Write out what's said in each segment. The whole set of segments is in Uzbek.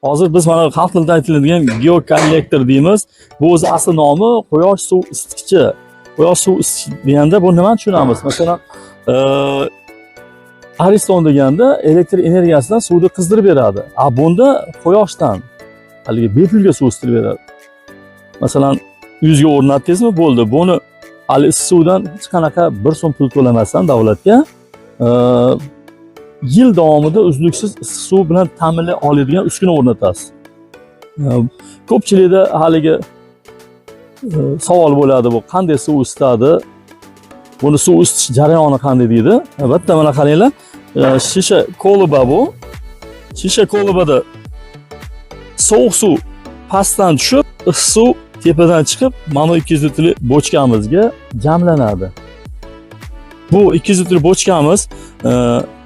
Hozir biz mana xalq tilida aytiladigan geokollektor deymiz. Bu o'zi asl nomi quyosh suv isitgichi. Quyosh suv isitgichi deganda bu nimani tushunamiz? Masalan, Ariston deganda elektr energiyasidan suvni qizdirib beradi. A bunda quyoshdan haligi bepulga suv isitirib beradi. Masalan, 100 ga o'rnatdingizmi, bo'ldi. Buni hali issiq suvdan hech qanaqa bir so'm pul to'lamasdan davlatga yil davomida uzluksiz issiq suv bilan ta'minlay oladigan uskuna o'rnatasiz. Ko'pchilikda haligi savol bo'ladi, bu qanday suv isitadi? Buni suv isitish jarayoni qanday deydi? Albatta mana qaranglar, shisha koloba bu. Shisha kolobada sovuq suv pastdan tushib, issiq suv tepadan chiqib, mana 200 litrli bochkamizga jamlanadi. Bu 200 litrli bochkamiz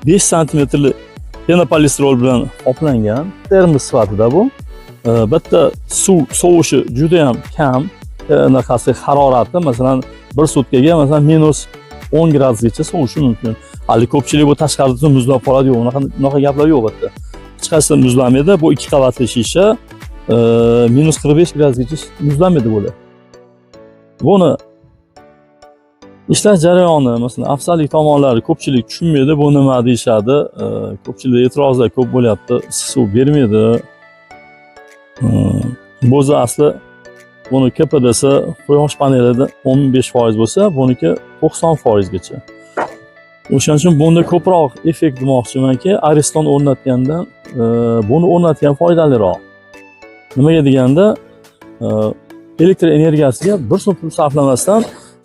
5 santimetrli penopolistirol bilan qoplangan, termos sifatida bu. Bitta suv sovishi juda ham kam, anaqasi harorati, masalan, bir sutkaga masalan -10 gradusgacha sovishi mumkin. Hali ko'pchilik bu tashqarida muzlab qoladi, yo'q, unaqa gaplar yo'q bu yerda. Hech qaysi muzlamaydi. Bu 2 qavatli shisha -45 gradusgacha muzlamaydi bular. Buni ishlash jarayoni, masalan, afzallik tomonlari ko'pchilik tushunmaydi, bu nima deyishadi. Ko'pchilik e'tirozlar ko'p bo'lyapti, issiq suv bermaydi. Bu o'zi asli buni KPDsi quyosh panelida 15% bo'lsa, buniki 90% gacha. O'shaning uchun bunda ko'proq effekt demoqchimanki, Ariston o'rnatgandan buni o'rnatgan foydaliroq. Nimaga deganda, elektr energiyasiga bir so'm pul sarflamasdan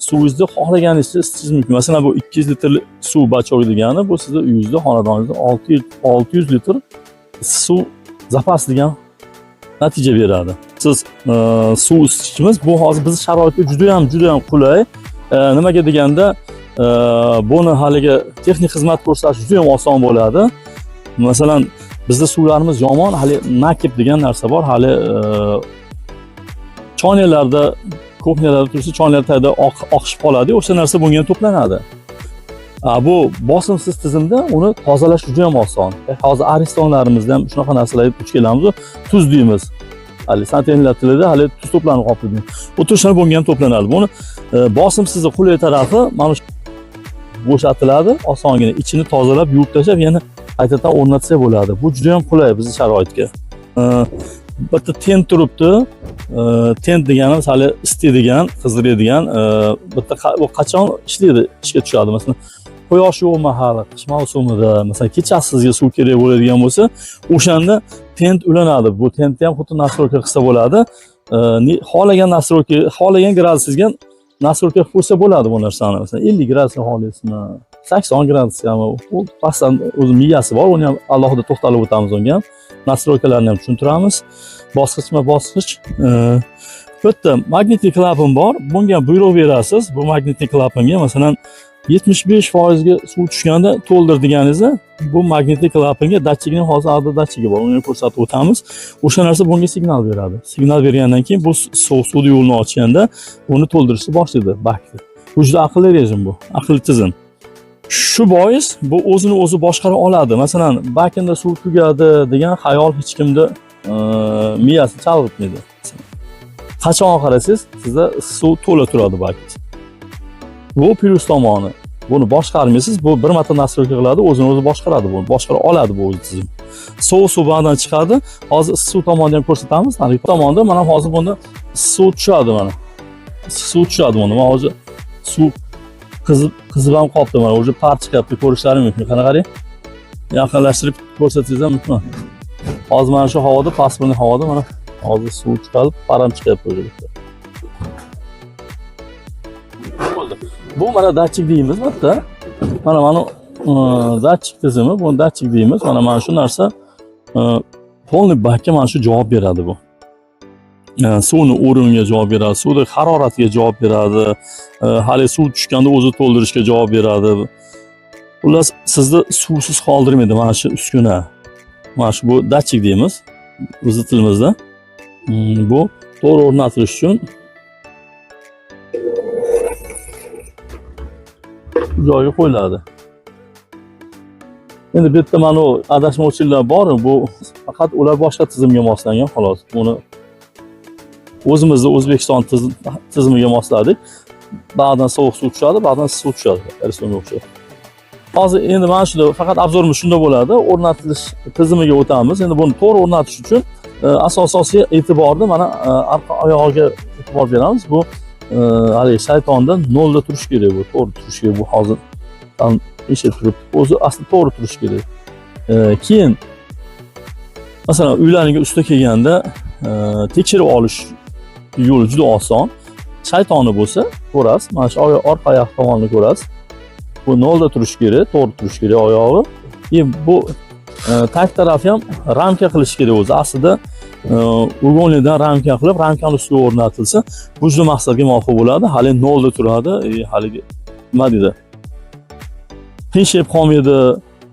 suvingizni xohlaganingizcha isitishingiz mumkin. Masalan, bu 200 litrli suv bachok degani, bu sizni uyingizda, xonadoningizda 600 litr suv zapas degan natija beradi. Siz suv isitishimiz bu hozir bizning sharoitga juda ham juda ham qulay. Nimaga deganda, buni haligi texnik xizmat ko'rsatish juda ham oson bo'ladi. Masalan, bizda suvlarimiz yomon, hali nakib degan narsa bor, hali choynalarda, kuxnyalarda tursa choynalar tagida oqishib qoladi, o'sha narsa bunga ham to'planadi. Bu bosimsiz tizimda uni tozalash juda ham oson. Hozir Aristonlarimizda ham shunaqa narsalarga duch kelamiz, tuz deymiz. Hali santexniklar tilida hali tuz to'planib qolibdi. U tuzlar bunga ham to'planadi. Buni bosimsiz qulay tarafi mana shu bo'shatiladi, osongina ichini tozalab, yuvib tashlab, yana qaytadan o'rnatsa bo'ladi. Bu juda ham qulay bizning sharoitga. Bitta tent turibdi. Tent deganimiz hali isitadigan, qizdiradigan, bitta bu qachon ishlaydi, ishga tushadi. Masalan, quyosh yo'q mahali, qish mavsumida, masalan, kechasi sizga suv kerak bo'ladigan bo'lsa, o'shanda tent ulanadi. Bu tentni ham xuddi nastroyka qilsa bo'ladi. Xohlagan nastroyka, xohlagan gradusingizga nastroyka qilib qo'ysa bo'ladi bu narsani. Masalan, 50 gradusga xohlaysizmi, 80 gradusgami, u pastdan o'zi miyasi bor, uni ham alohida to'xtalib o'tamiz unga ham. Nastroykalarni ham tushuntiramiz. Bosqichma-bosqich. Bitta magnitli klapan bor. Bunga buyruq berasiz. Bu magnitli klapanga masalan 75% ga suv tushganda to'ldir deganingizda, bu magnitli klapanga datchikning hozir alohida datchigi bor. Uni ko'rsatib o'tamiz. O'sha narsa bunga signal beradi. Signal bergandan keyin bu sovuq suvni yo'lini ochganda uni to'ldirishni boshlaydi bakni. Bu juda aqlli rejim bu, aqlli tizim. Shu bois bu o'zini o'zi boshqara oladi. Masalan, bakinda suv tugadi degan xayol hech kimda miyasi chalg'itmaydi. Qachon qarasangiz, sizda suv to'la turadi bakingiz. Bu plyus tomoni. Buni boshqarmaysiz, bu bir marta nastroyka qiladi, o'zini o'zi boshqaradi, buni boshqara oladi bu o'zi tizim. Sovuq suv ba'dan chiqadi. Hozir issiq suv tomonni ham ko'rsatamiz. Mana bu tomonda mana hozir bunda issiq suv tushadi mana. Issiq suv tushadi bunda. Mana hozir suv qizib ham qolibdi mana, o'sha par chiqyapti, ko'rishlari mumkin. Qana qarang. Yaqinlashtirib ko'rsatsangiz ham mumkin. Hozir mana shu havoda, pasportli havoda mana hozir suv chiqadi, par ham chiqyapti o'sha yerda. Bo'ldi. Bu mana datchik deymiz bu yerda. Mana mana datchik tizimi, buni datchik deymiz. Mana mana shu narsa polniy bakka mana shu javob beradi bu. Suvni o'rniga javob beradi, suvni haroratiga javob beradi, hali suv tushganda o'zi to'ldirishga javob beradi. Xullas, sizni suvsiz qoldirmaydi mana shu uskuna. Mana shu bu datchik deymiz o'zi tilimizda. Bu to'g'ri o'rnatilishi uchun joyiga qo'yiladi. Endi bu yerda mana u adashmovchiliklar bor, bu faqat ular boshqa tizimga moslangan xolos. Buni o'zimizni O'zbekiston tizimiga mosladik. Ba'zan sovuq suv tushadi, ba'zan suv tushadi. Aristonga o'xshab. Hozir endi mana shunda faqat обзор imiz shunda bo'ladi. O'rnatilish tizimiga o'tamiz. Endi buni to'g'ri o'rnatish uchun asosiy e'tiborni mana orqa oyog'iga e'tibor beramiz. Bu haligi shaytonda nolda turishi kerak, bu to'g'ri turishi kerak. Bu hozir tam eshik turibdi. O'zi asli to'g'ri turishi kerak. Keyin masalan uylarning ustiga kelganda tekshirib olish yo'li juda oson. Shaytoni bo'lsa ko'rasiz, mana shu orqa oyoq tomonini ko'rasiz. Bu nolda turishi kerak, to'g'ri turishi kerak oyog'i. И bu tag tarafi ham ramka qilish kerak o'zi. Aslida угольный dan ramka qilib, ramkani ustiga o'rnatilsa, bu juda maqsadga muvofiq bo'ladi. Hali nolda turadi, haligi nima deydi? Qiyshayib qolmaydi,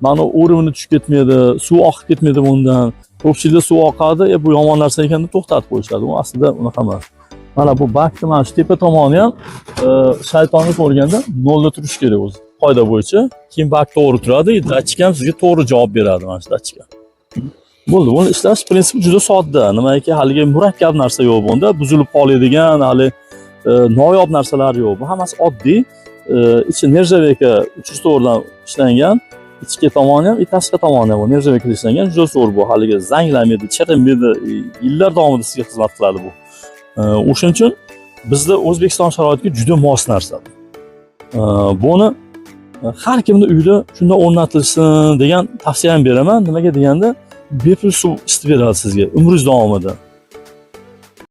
mana уровень i tushib ketmaydi, suv oqib ketmaydi bundan. Ko'pchilikda suv oqadi, bu yomon narsa ekan deb to'xtatib qo'yishadi. U aslida unaqa emas. Mana bu bakni mana shu tepa tomoni ham shaytonni ko'rganda nolda turishi kerak o'zi. Qoida bo'yicha. Keyin bak to'g'ri turadi, datchik ham sizga to'g'ri javob beradi mana shu datchik. Bo'ldi, buni ishlash prinsipi juda sodda. Nimaki haligi murakkab narsa yo'q bunda, buzilib qoladigan hali noyob narsalar yo'q. Bu hammasi oddiy. Ichi нержавейка 304 dan ishlangan. Ichki tomoni ham, tashqi tomoni ham bu нержавейка da ishlangan. Juda zo'r bu. Haligi zanglamaydi, chirimaydi, yillar davomida sizga xizmat qiladi bu. O'shaning uchun bizda O'zbekiston sharoitiga juda mos narsa. Buni har kimni uyida shunda o'rnatilsin degan tavsiya ham beraman. Nimaga deganda bepul suv isitib beradi sizga umringiz davomida.